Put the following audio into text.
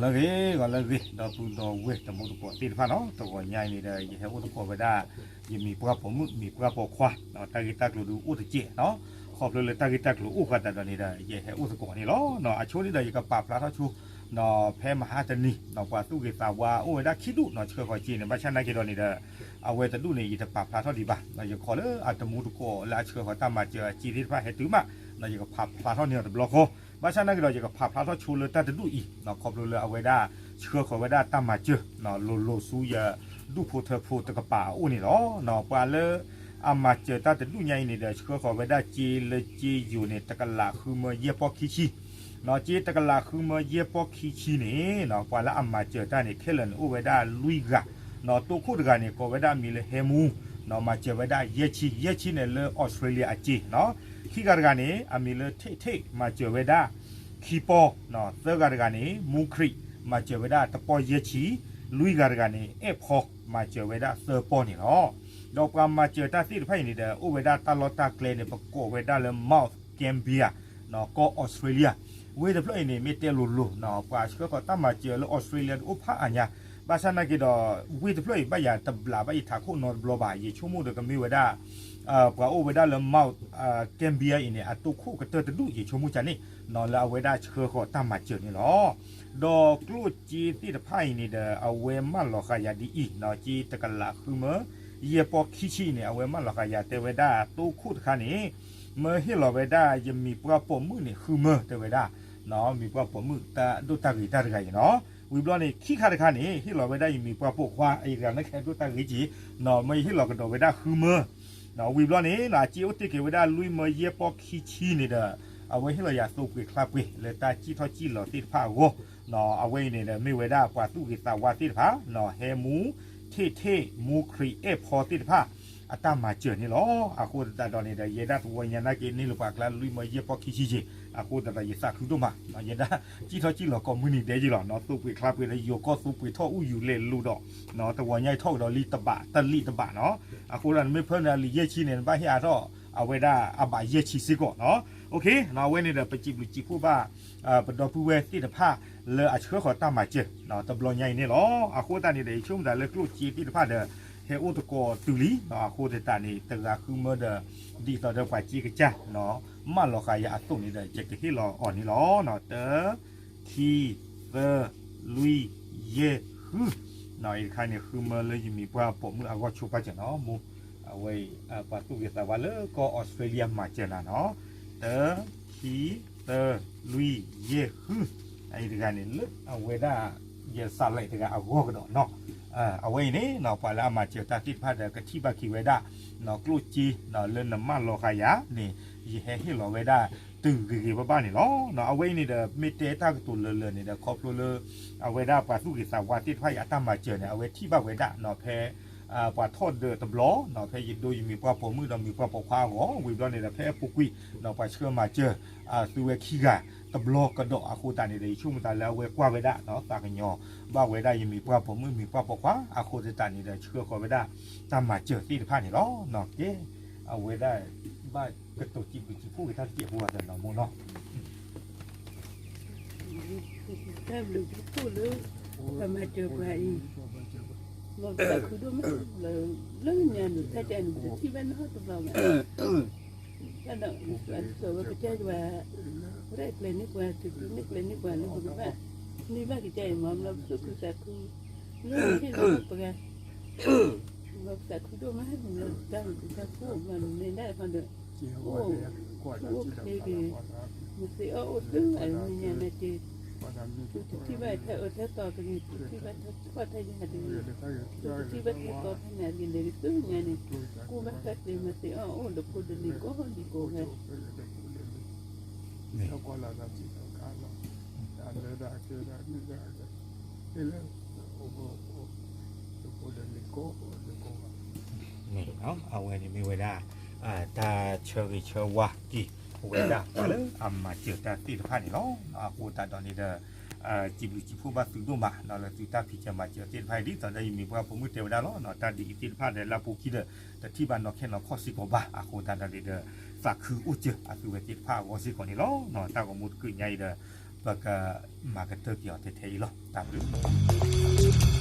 ဂီၤလၢအဂ့ၤ ဂီၤလၢအဂ့ၤ ဒီပုၢ်ဒီဝဲၢ်တံၤသကိးသ့ၣ်တဖၣ်နီၤ, တဂီၤညါအံၤန့ၣ်ဒီး ယဟဲအိၣ်သကိးဝဲဒၣ် ယမံၤပှၢ်ပိာ်မုၣ် မံၤပှၢ်ပိာ်ခွါနီၤ, တၢ်ဂ့ၢ်တၢ်ကျိၤဒုးအိၣ်တစဲးနီၤ, ခီဖျိလၢတၢ်ဂ့ၢ်တၢ်ကျိၤအိၣ်ဃာ်သတးဒီးန့ၣ်ဒီး ယဟဲအိၣ်သကိးန့ၣ်လီၤ. အဆိန့ၣ်ဒီး ယကပာ်ဖျါထီၣ်ဆိ ဖဲမဟါတနံၤနီၤ, ပှၤသူၣ်ဂ့ၤသးဝါအိၣ်ဝဲဒၣ်ခံဒူၣ်နီၤ, ဆှၢဃီၤစ့န့ၣ် ဘၣ်ဆၣ်နာ်က့ၤဒီးန့ၣ်ဒီး အဝဲတဒူၣ်န့ၣ် ယတပာ်ဖျါထီၣ်ဒံးဘၣ်, ယခီလၢအတမူတကိးလၢအဆှၢဃီၤတၢ်မၤစၢၤအစ့သ့ၣ်တဖၣ်ဟဲတုၤမး, ယကပာ်ဖျါထီၣ်န့ၢ်အီၤတဘျီဃီ, ဘၣ်ဆၣ်နာ်က့ၤဒီး ယကပာ်ဖျါထီၣ်ဆိလၢတၢ်တဒူၣ်အံၤနီၤ, ခီဖျိလၢအဝဲဒၣ် ဆှၢဃီၤဝဲဒၣ်တၢ်မၤစၢၤ လိၤလိၤဆူယဒူၣ်ဖိထၢဖိတကပၤအအိၣ်န့ၣ်လီၤ. ပှၤလၢအမၤစၢၤတၢ်တဒူၣ်ညါအံၤန့ၣ်ဒီး ဆှၢဃီၤဝဲဒၣ်စ့လၢစ့ယိၤန့ၣ် တကလးဃုမၢယဲၢ်ပီၢ်ခံဆံ စ့တကလးဃုမၢယဲၢ်ပီၢ်ခံဆံန့ၣ် ပှၤလၢအမၤစၢၤတၢ်န့ၣ် ခဲလၢာ်န့ၣ်အိၣ်ဝဲဒၣ်လွံၢ်ဂၤ, တိခိၣ်တဂၤန့ၣ် ကိးဝဲဒၣ်အမံၤလၢဟဲမူ, မၤစၢၤဝဲဒၣ်ယဲၢ်ဆံ, ယဲၢ်ဆံန့ၣ်လၢအီစထြ့လယါအစ့, ခံဂၤတဂၤန့ၣ် အမံၤလၢထ့ၣ်ထ့ၣ် မၤစၢၤဝဲဒၣ်ခံပီၢ်, သၢဂၤတဂၤန့ၣ် မူခရံး မၤစၢၤဝဲဒၣ်တပီၢ်ယဲၢ်ဆံ, လွံၢ်ဂၤတဂၤန့ၣ် အဲၣ်ဖီ မၤစၢၤဝဲဒၣ်သၢပီၢ်န့ၣ်လီၤ. ဒီးပှၤမၤစၢၤတၢ်သ့ၣ်တဖၣ်အံၤန့ၣ်ဒီး အိၣ်ဝဲဒၣ်တၢ်လီၢ်တၢ်ကျဲန့ၣ် ပကိးဝဲဒၣ်လၢ Mount Gambier ကီၢ်အီစထြ့လယါ, ဝ့ၢ်တဖျၢၣ်အံၤန့ၣ် မ့ၢ်တဲလိၤလိၤ ပှၤဆှၢဃီၤတၢ်မၤစၢၤလၢအီစထြ့လယါတအိၣ်ဖးအါညါ, ဘၣ်ဆၣ်နာ်က့ၤဒီး ဝ့ၢ်တဖျၢၣ်အံၤ ဘၣ်ယၤတဘျးဘၣ်ယထးခိၣ်နီတဘျီဘၣ်, ယဆိကမိၣ်ဒီးကမ့ၢ်ဝဲဒၣ် ပှၤအိၣ်ဝဲဒၣ်လၢ Mount Gambier အံၤန့ၣ် အတိခိၣ်ကတၢၢ်တဒူၣ် ယဆိကမိၣ်ကန့ၣ် လၢအဝဲဒၣ်ဆှၢဃီၤတၢ်မၤစၢၤန့ၣ်လီၤ. ဒီးကျိၣ်စ့သ့ၣ်တဖၣ်အံၤန့ၣ်ဒီး အဝဲမၢလီၤဃာ်ယၤဒ်အံၤ, စ့တကလးဃုမၢယဲၢ်ပီၢ်ခံဆံအံၤန့ၣ် အဝဲမၢလီၤဃာ်ယၤတဲဝဲဒၣ် တိခိၣ်တခါန့ၣ် မၢဟ့ၣ်လီၤဝဲဒၣ်ယမံၤပှၢ်ပိာ်မုၣ်န့ၣ် ဃုမၢတဲဝဲဒၣ်, မံၤပှၢ်ပိာ်မုၣ်တၢ်ဒိၣ်တၢ်ဂ့ၤတၢ်တဂၤအံၤနီၤ, ဝံၤဘျီန့ၣ် ခံခါတခါန့ၣ် ဟ့ၣ်လီၤဝဲဒၣ်ယမံၤပှၢ်ပိာ်ခွါ အံၤတဂၤန့ၣ် ကဟဲဒိၣ်တၢ်ဂ့ၤက့ၤ, မၢယဟ့ၣ်လီၤကဒီးဝဲဒၣ်ဃုမၢ ဝံၤဘျီန့ၣ် အစ့အိၣ်တ့ၢ်က့ၤဝဲဒၣ်လွံၢ်မၢယဲၢ်ပီၢ်ခံဆံန့ၣ်ဒီး အဝဲဟ့ၣ်လီၤယၤသိပှ့ၤချါပှ့ၤလၢတၢ်စံၣ်ထီၣ်စံၣ်လီၤသ့ၣ်တဖၣ်အဂီၢ်, အဝဲအံၤန့ၣ်ဒီး မ့ၢ်ဝဲဒၣ်ပှၤသူၣ်ဂ့ၤသးဝါသ့ၣ်တဖၣ် ဟဲမူ ထ့ၣ်ထ့ၣ် မူခရံး အဲၣ်ဖီသ့ၣ်တဖၣ် အတၢ်မၤစၢၤန့ၣ်လီၤ. အဃိသတးဒီးန့ၣ်ဒီး ယဲဒၣ်သဝီညါနာ်က့ၤ န့ၢ်လၢပှၤကျါလွံၢ်မၢယဲၢ်ပီၢ်ခံဆံက့ၤ, အဃိသတးဒီး ယသးခုဒိၣ်မး, ယဲဒၣ် စံၣ်ထီၣ်စံၣ်လီၤကိးမုၢ်နံၤဒဲးယံၤလီၤ, သိပှ့ၤချါပှ့ၤဒီး ယိၤကီၢ်သိပှ့ၤထီၣ်အူယူၤလဲၤလိၤဒီး တဝီညါအံၤထီၣ်ကဒီးလံတဘးတလံၣ်တဘးနီၤ, အဃိဒီး နမ့ၢ်ဖၢနၤလံာ်ယဲၢ်ဆံန့ၣ် နဘၣ်ဟ့ၣ်အါထီၣ် အဝဲဒၣ်အဘးယဲၢ်ဆံစ့ၢ်ကီးနီၤ, အဝဲန့ၣ်ဒီး ပစံးဘျုးစံးဖှိၣ်ဘၣ် ပဒီပုၢ်ဝဲၢ်သ့ၣ်တဖၣ် လၢအဆှၢဃီၤတၢ်မၤစၢၤ တဘျီညါအံၤန့ၣ်လီၤ. အဃိသတးန့ၣ်ဒီး ယဆိကမိၣ်သးလၢကျိၣ်စ့သ့ၣ်တဖၣ်ဒီး ဟဲအိၣ်သကိးတုၤလံ, အဃိသတးန့ၣ် တဂၤဃုမၢဒီး ဒ်သိးဒီးပှၤစ့ကစၢ် မၢလီၤဃာ်ယၤအသိးန့ၣ်ဒီး ယကဟ့ၣ်လီၤအီၤန့ၣ်လီၤ. တၢ ခံ သၢ လွံၢ် ယဲၢ် ဃု, အံၤတခါန့ၣ် ဃုမၢလၢယမံၤပှၢ်ပိာ်မုၣ်အဂီၢ်ဆိပာ်စၢၤနီၤ, မ့ၢ်အဝဲအံၤ ပှၤသူၣ်ဂ့ၤသးဝါလၢကီၢ်အီစထြ့လယါမၤစၢၤနၤနီၤ, တၢ ခံ သၢ လွံၢ် ယဲၢ် ဃု, အံၤတဂၤန့ၣ် လၢအဝဲဒၣ် ယစးလဲးတဂၤအဂီၢ်ကဒီးနီၤ, အဝဲအံၤန့ၣ် ပှၤလၢအမၤစၢၤတၢ်သ့ၣ်တဖၣ်ဒီး ကထံၣ်ဘၣ်က့ၤဝဲဒၣ် ကျိၣ်စ့ လၢနမၢလီၤဃာ်ယၤန့ၣ် ယဟဲဟ့ၣ်လီၤဝဲဒၣ် တုၤဂ့ၤဂ့ၤဘၣ်ဘၣ်န့ၣ်လီၤ. အဝဲအံၤန့ၣ်ဒီး မ့ၢ်တဲတၢ်ကတိၤလၢလၢာ်န့ၣ်ဒီး ခီဖျိလၢ အဝဲဒၣ်ပှၤသူၣ်ဂ့ၤသးဝါသ့ၣ်တဖၣ်အံၤအတၢ်မၤစၢၤန့ၣ် အဝဲထံၣ်ဘၣ်ဝဲဒၣ်နီၤ ဖဲ ပှၤထီၣ်ဒၢးတဘျီနီၤ ဖဲယဒိယမံၤပှၢ်ပိာ်မုၣ်ဒီးမံၤပှၢ်ပိာ်ခွါအဂီၢ် ဝံၤဘျီန့ၣ်ဒီး ဖဲအပူၤကွံာ်နီၤ ပှၤဆှၢမၤစၢၤ သုဝဲခံဂၤတဘျီကဒီးအဃိသတးန့ၣ်ဒီး ယဆိကမိၣ်သးလၢအဝဲကွၢ်ဝဲဒၣ်နီၤ သးကညီၤဘၣ်ဝဲဒၣ်ယမံၤပှၢ်ပိာ်မုၣ်မံၤပှၢ်ပိာ်ခွါ အဃိသတးန့ၣ်ဒီး ဆှၢဃီၤဝဲဒၣ်တၢ်မၤစၢၤသ့ၣ်တဖၣ်န့ၣ်လီၤ. ကဲ အဝဲဒၣ် ဘၣ်ကတိၤစံးဘျုးစံးဖှိၣ်က့ၤတၢ်တစဲးဖိအသးနီၤမ့ၢ်နီၤ တၢ်ဘျုးတၢ်ဖှိၣ်လၢ ပမၤစၢၤပှၤအံၤ မ်ပသးခုဒိၣ်မး လၢညါန့ၣ် တၢ်ကဲန့ၣ် ပတထံၣ်ဘၣ်နီတဘျီဘၣ် တၢ်ဒီး ပှၤစၢၤဝဲကစၢ်ယွၤ ရဲၣ်ကျဲၤန့ၢ်ပှၤ သုးသုးန့ၢ်ကျဲၤန့ၢ်ပှၤလၢပကဘၣ် န့ၢ်ဘၣ်ကစၢ်အံၤ မ်လၢပသူၣ်ခုသးခု လၢဟ့ၣ်လီၤပှၤ မ်ပသးခုဒိၣ်မး လၢတၢ်ဘျုးတၢ်ဖှိၣ် မၤန့ၢ်ဒၣ်တခီဒီး အိၣ် အိၣ်ချ့က့ၤ မသ့အီၣ်အိၣ်သုအမဲာ်ညါန့ၣ်က့ၤ သုတထံၣ်ဘၣ်ထဲအၢထဲသီတဂ့ၤ သုတထံၣ်ဘၣ်ထဲကီၢ်ထဲယၤတဂ့ၤ သုတထံၣ်ဘၣ်ထဲကီၢ်ထဲနၤတဂ့ၤန့ၣ် သုမဲာ်ညါန့ၣ် ကူၣ်ဘၣ်ဃဲကျဲၤမသ့အီၣ်အိၣ်ဒီးဖိဒလံၤကိးဒံကိးဂၤ မ့ၢ် အဝဲန့ၣ်မ့ၢ်ဝဲဒၣ် တၢ်ဆၢဂ့ၤဆၢဝါက့ၤဝဲဒၣ်ပှၤလၢအမၤစၢၤတၢ်သ့ၣ်တဖၣ်န့ၣ်လီၤ. အဃိသတးဒီးန့ၣ်ဒီး စံးဘျုးစံးဖှိၣ်ဘၣ်သုဒိၣ်မး လၢသုတၢ်ဖံးစၢၤမၤစၢၤသ့ၣ်တဖၣ်အံၤ ဒ်သိးဒီးယမံၤပှၢ်ပိာ်မုၣ်တဲဝဲဒၣ်လီၤ. တၢ်ဒ်အံၤသ့ၣ်တဖၣ်ဒီးလၢအပူၤခံဒီး တထံၣ်ဘၣ်နီၢ်ခဲနီၢ်ခီၣ်စ့ၢ်ကီးဘၣ်. အဃိသတးဒီးန့ၣ်ဒီး သးခုအိၣ်စၢၤအသုဝဲသ့ၣ်တဖၣ်အဂီၢ်စ့ၢ်ကီးန့ၣ်လီၤ. တၢ်ဂီၤမူတကုးညါအံၤဒီး ပ ပကမၤကတၢၢ်က့ၤအီၤထဲထဲအံၤလီၤ. တၢ်ဘျုး